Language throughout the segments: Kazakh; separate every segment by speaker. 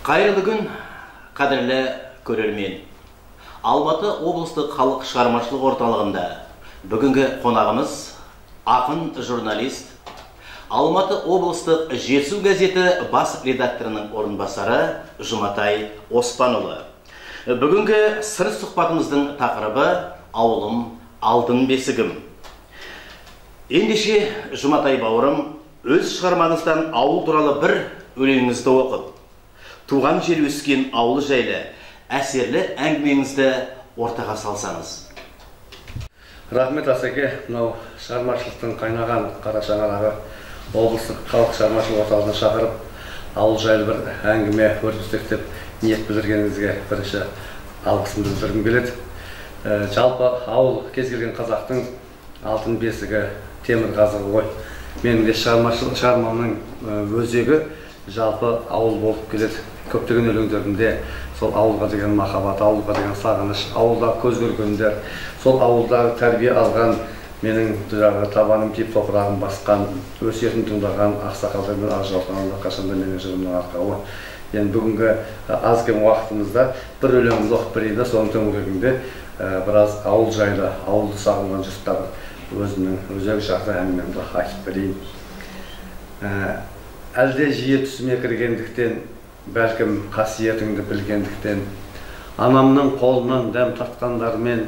Speaker 1: Қайырлы күн, қадірлі көрермен. Алматы облыстық халық шығармашылық орталығында бүгінгі қонағымыз ақын, журналист, Алматы облыстық Жетісу газеті бас редакторының орынбасары Жұматай Оспанұлы. Бүгінгі сыр сұхбатымыздың тақырыбы ауылым, алтын бесігім. Ендеше, Жұматай бауырым, өз шығармаңыздан ауыл туралы бір өлеңіңізді оқып, туған жер өскен ауыл жайлы әсерлі әңгімеңізді ортаға салсаңыз.
Speaker 2: Рахмет, Асеке. Мынау шығармашылықтың қайнаған қара шаңырағы облыстық халық шығармашылық орталығына шақырып, ауыл жайлы бір әңгіме өрбітсек деп ниет білдіргеніңізге бірінші алғысымды білдіргім келеді. Жалпы ауыл кез келген қазақтың алтын бесігі, темір қазығы ғой. Менің де шығармамның өзегі жалпы ауыл болып келеді. Көптеген өлеңдерімде сол ауылға деген махаббат, ауылға деген сағыныш, ауылда көз көргендер, сол ауылдағы тәрбие алған, менің жаңағы табаным тиіп топырағым басқан, өсиетін тыңдаған ақсақалдар мен ақжолқандар қашанда менің жырымның арқауы. Енді бүгінгі аз кем уақытымызда бір өлеңімді оқып берейін да, соның төңірегінде біраз ауыл жайлы, ауылды сағынған жұртқа өзімнің өзек жақты әңгімемді айтып берейін. Әлде жиі түсіме кіргендіктен, бәлкім қасиетіңді білгендіктен, анамның қолынан дәм татқандармен,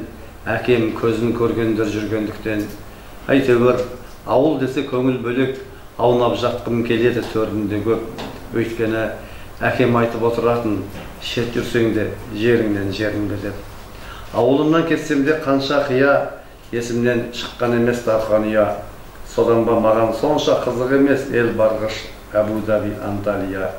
Speaker 2: әкем көзін көргендер жүргендіктен, әйтеуір ауыл десе көңіл бөлек, аунап жатқым келеді төрінде көп. Өйткені әкем айтып отыратын, шет жүрсең де жеріңнен жеріңді деп. Ауылымнан кетсем де қанша қия, есімнен шыққан емес дархан ұя. Содан ба маған сонша қызық емес ел барғыш Әбу-Даби, Анталия.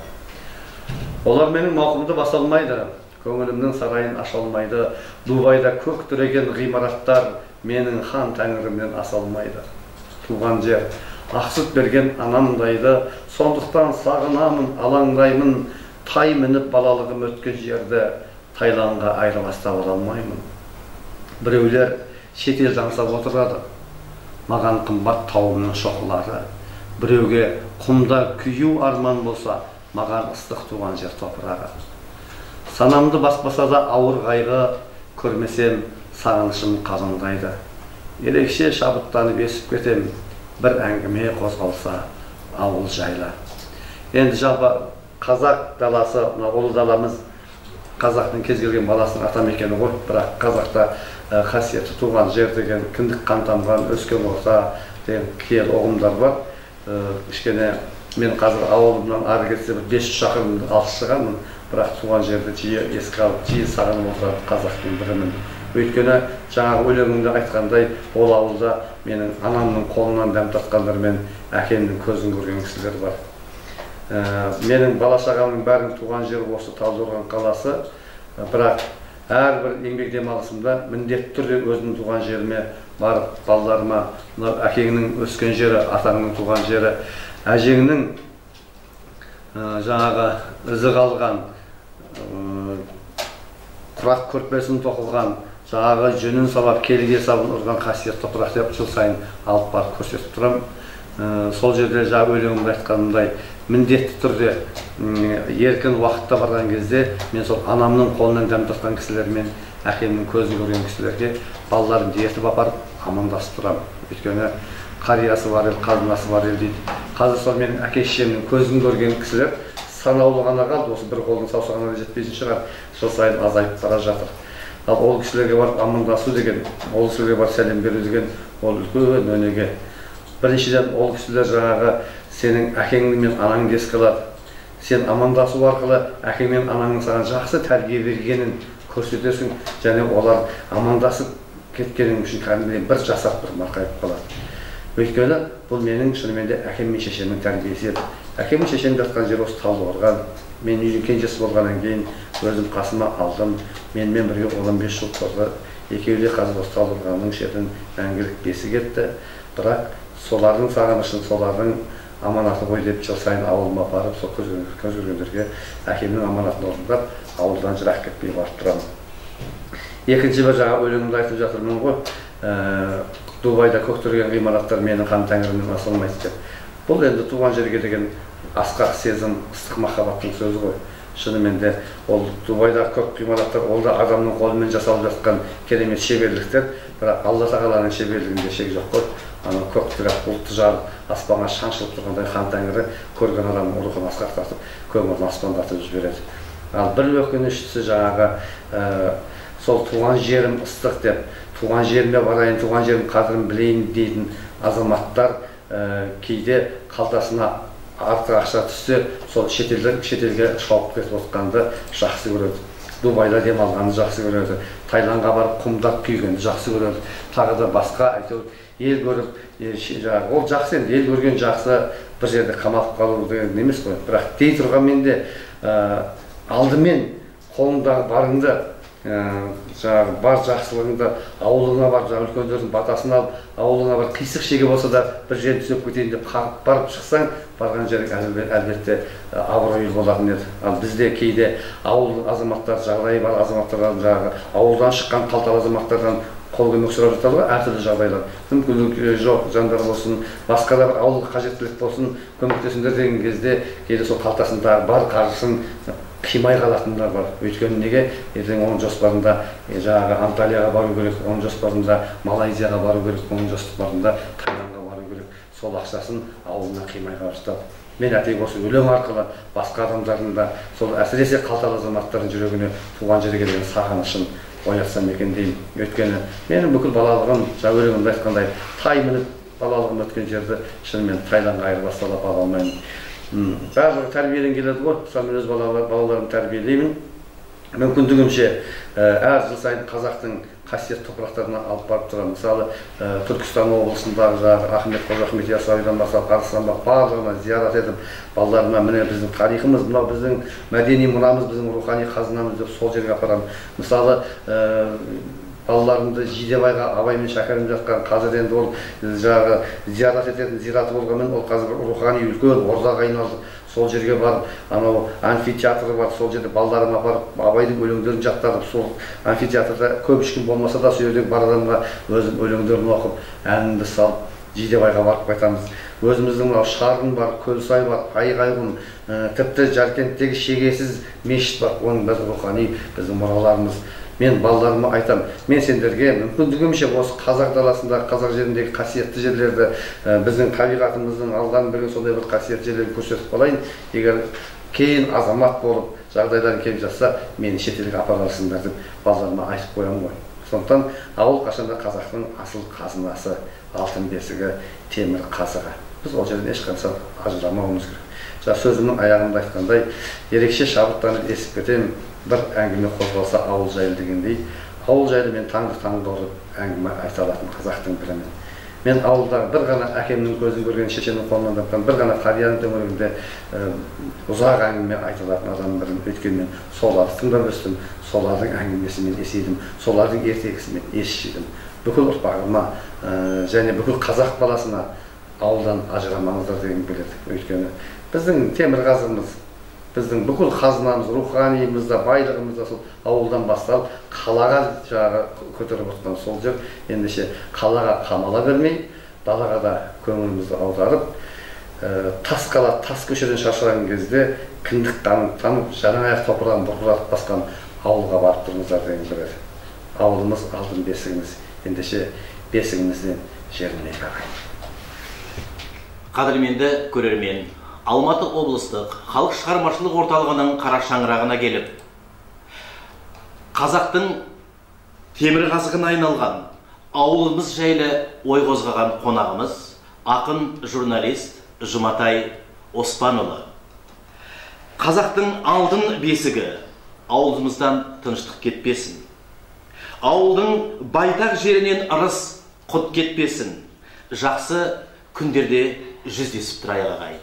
Speaker 2: Олар менің мауқымды баса алмайды, көңілімнің сарайын аша алмайды. Дубайда көк түреген ғимараттар менің хан тәңірімнен аса алмайды. Туған жер, ақ сүт берген анамдайды, сондықтан сағынамын, алаңдаймын. Тай мініп балалығым өткен жерді Таиландға айырбастап ала алмаймын. Біреулер шетелді аңсап отырады, маған қымбат тауымның шоқылары. Біреуге құмда күю арман болса, маған ыстық туған жер топырағы. Санамды баспаса да ауыр қайғы, көрмесем сағынышым қалыңдайды. Ерекше шабыттанып есіп кетем, бір әңгіме қозғалса ауыл жайлы. Енді жалпы қазақ даласы, мына ұлы даламыз қазақтың кез келген баласының ата мекені ғой. Бірақ қазақта қасиетті туған жер деген, кіндік қан тамған, өскен орта деген киелі ұғымдар бар. Кішкене мен қазір ауылымнан ары кетсе бір 500 шақырым алыс шығамын, бірақ туған жерді жиі еске алып, жиі сағынып отыратын қазақтың бірімін. Өйткені жаңағы өлеңімде айтқандай, ол ауылда менің анамның қолынан дәм татқандар мен әкемнің көзін көрген кісілер бар. Менің бала шағамның бәрінің туған жері осы Талдықорған қаласы, бірақ әрбір еңбек демалысымда міндетті түрде өзімнің туған жеріме барып, балаларыма мынау әкеңнің өскен жері, атаңның туған жері, әжеңнің жаңағы ізі қалған, құрақ көрпесін тоқылған, жаңағы жүнін сабап, келіге сабын ұрған қасиетті топырақ деп жыл сайын алып барып көрсетіп тұрамын. Сол жерде жаңа өлеңімде айтқанымдай, міндетті түрде еркін уақытта барған кезде мен сол анамның қолынан дәм татқан кісілермен, әкемнің көзін көрген кісілерге балаларымды ертіп апарып амандасып тұрамын. Өйткені қариясы бар ел, қазынасы бар ел дейді. Қазір сол менің әке шешемнің көзін көрген кісілер санаулы ғана қалды, осы бір қолдың саусағына да жетпейтін шығар, жыл сайын азайып бара жатыр. Ал ол кісілерге барып амандасу деген, ол кісілерге барып сәлем беру деген ол үлкен өнеге. Біріншіден, ол кісілер жаңағы сенің әкең мен анаңды еске алады. Сен амандасу арқылы әкең мен анаңның саған жақсы тәрбие бергенін көрсетесің, және олар амандасып кеткенің үшін кәдімгідей бір жасап бір марқайып қалады. Өйткені бұл менің шынымен де әкем мен шешемнің тәрбиесі еді. Әкем мен шешем жатқан жер осы Талдықорған. Мен үйдің кенжесі болғаннан кейін өзім қасыма алдым. Менімен бірге 15 жыл тұрды. Екеуі де қазір осы Талдықорғанның шетін мәңгілік бесі кетті. Бірақ солардың сағынышын, солардың аманаты ғой деп жыл сайын ауылыма барып, сол көз көргендерге әкемнің аманатын орындап, ауылдан жырақ кетпей барып тұрамын. Екінші бір жаңа өлеңімді айтып жатырмын ғой, Дубайда көк түрген ғимараттар менің хан тәңірімнен аса алмайды деп. Бұл енді туған жерге деген асқақ сезім, ыстық махаббаттың сөзі ғой. Шынымен де ол Дубайдағы көк ғимараттар, ол да адамның қолымен жасалып жатқан керемет шеберліктер, бірақ Алла тағаланың шеберлігінде шек жоқ қой. Анау көк түрақ бұлтты жарып, аспанға шаншылып тұрғандай хан тәңірі көрген адамның рухын асқақтатып, көңілін аспандатып жібереді. Ал бір өкініштісі жаңағы сол туған жерім ыстық деп, туған жеріме барайын, туған жерім қадірін білейін дейтін азаматтар кейде қалтасына артық ақша түссе, сол шетелге шауып кетіп отқанды жақсы көреді. Дубайда демалғанды жақсы көреді, Таиландға барып құмдап күйгенді жақсы көреді, тағы да басқа әйтеуір ел көріп, жаңағы ол жақсы енді, ел көрген жақсы, бір жерде қамалып қалу деген емес қой. Бірақ дей тұрғанмен де алдымен қолыңдағы барыңды, жаңағы бар жақсылығыңды ауылыңа барып, жаңағы үлкендердің батасын алып, ауылыңа бір қисық шеге болса да бір жерін түзеп кетейін деп қағып барып шықсаң, барған жерің әлбетте абыройлы болатын еді. Ал бізде кейде ауыл азаматтар, жағдайы бар азаматтардан, жаңағы ауылдан шыққан қалталы азаматтардан қол көмек сұрап жатады ғой, әртүрлі жағдайлар, мүмкіндік жоқ жандар болсын, басқа да бір ауылға қажеттілік болсын, көмектесіңдер деген кезде кейде сол қалтасындағы бар қаржысын қимай қалатындар бар. Өйткені неге? Ертең оның жоспарында жаңағы Анталияға бару керек, оның жоспарында Малайзияға бару керек, оның жоспарында Таиландға бару керек. Сол ақшасын ауылына қимай қалып жатады. Мен әтең осы өлең арқылы басқа адамдардың да, сол әсіресе қалталы азаматтардың жүрегіне туған жерге деген сағынышын оятсам екен деймін. Өйткені менің бүкіл балалығым, жаңа өлеңімде айтқандай, тай мініп балалығым өткен жерді шынымен Таиландға айырбастап ала алмаймын. Барлығы тәрбиеден келеді ғой. Мысалы, мен өз балаларымды тәрбиелеймін. Мүмкіндігімше әр жыл сайын қазақтың қасиетті топырақтарына алып барып тұрамын. Мысалы, Түркістан облысындағы жаңағы Ахмет Қожа Ахмет Яссауидан бастап Арыстанбаб барлығына зиярат етіп, балаларыма міне біздің тарихымыз, мынау біздің мәдени мұрамыз, біздің рухани қазынамыз деп сол жерге апарамын. Мысалы, балаларымды Жидебайға Абай мен Шәкәрім жатқан, қазір енді ол жаңағы зиярат ететін зираты болғанмен, ол қазір рухани үлкен ордаға айналды. Сол жерге барып, анау амфитеатры бар, сол жерде балаларыма апарып, Абайдың өлеңдерін жаттатып, сол амфитеатрда көп ешкім болмаса да, сол жердегі бар адамға өзім өлеңдерін оқып, әнімді салып, Жидебайға барып қайтамыз. Өзіміздің мынау Шарын бар, Көлсай бар, Айғайқұм, тіпті Жаркенттегі шегесіз мешіт бар, оның бәрі рухани біздің мұраларымыз. Мен балаларыма айтам, мен сендерге мүмкіндігімше осы қазақ даласында, қазақ жеріндегі қасиетті жерлерді, біздің табиғатымыздың алған берген сондай бір қасиетті жерлерді көрсетіп қалайын. Егер кейін азамат болып жағдайларың келіп жатса, мені шетелге апарарсыңдар деп балаларыма айтып қоямын ғой. Сондықтан ауыл қашанда қазақтың асыл қазынасы, алтын бесігі, темір қазығы. Біз ол жерден ешқашан ажырамауымыз керек. Жаңа сөзімнің аяғында айтқандай, ерекше шабыттанып есіп кетемін, бір әңгіме қозғалса ауыл жайлы дегендей, ауыл жайлы мен таңды таңды ұрып әңгіме айта алатын қазақтың бірімін. Мен ауылдағы бір ғана әкемнің көзін көрген, шешемнің қолынан тапқан бір ғана қарияның төңірегінде ұзақ әңгіме айта алатын адам бірім. Өйткені мен соларды тыңдап өстім, солардың әңгімесімен есейдім, солардың ертегісімен ес жидым. Бүкіл ұрпағыма және бүкіл қазақ баласына ауылдан ажырамаңыздар дегім келеді. Өйткені біздің темір қазығымыз, біздің бүкіл қазынамыз, руханиымыз да, байлығымыз да сол ауылдан басталып, қалаға жаңағы көтеріп отырған сол жер. Ендеше қалаға қамала бермей, далаға да көңілімізді аударып, тас қала, тас көшеден шаршаған кезде кіндік қанын тамып, жалаң аяқ топырағын бұрқыратып басқан ауылға барып тұрыңыздар деген келеді. Ауылымыз алтын бесігіміз, ендеше бесігімізден жерінейік ағайын.
Speaker 1: Қадірменді көрермен, Алматы облыстық халық шығармашылық орталығының қара шаңырағына келіп, қазақтың темір қазығына айналған ауылымыз жайлы ой қозғаған қонағымыз ақын журналист Жұматай Оспанұлы. Қазақтың алтын бесігі ауылымыздан тыныштық кетпесін. Ауылдың байтақ жерінен ырыс құт кетпесін. Жақсы күндерде жүздесіп тұрайық ағайын.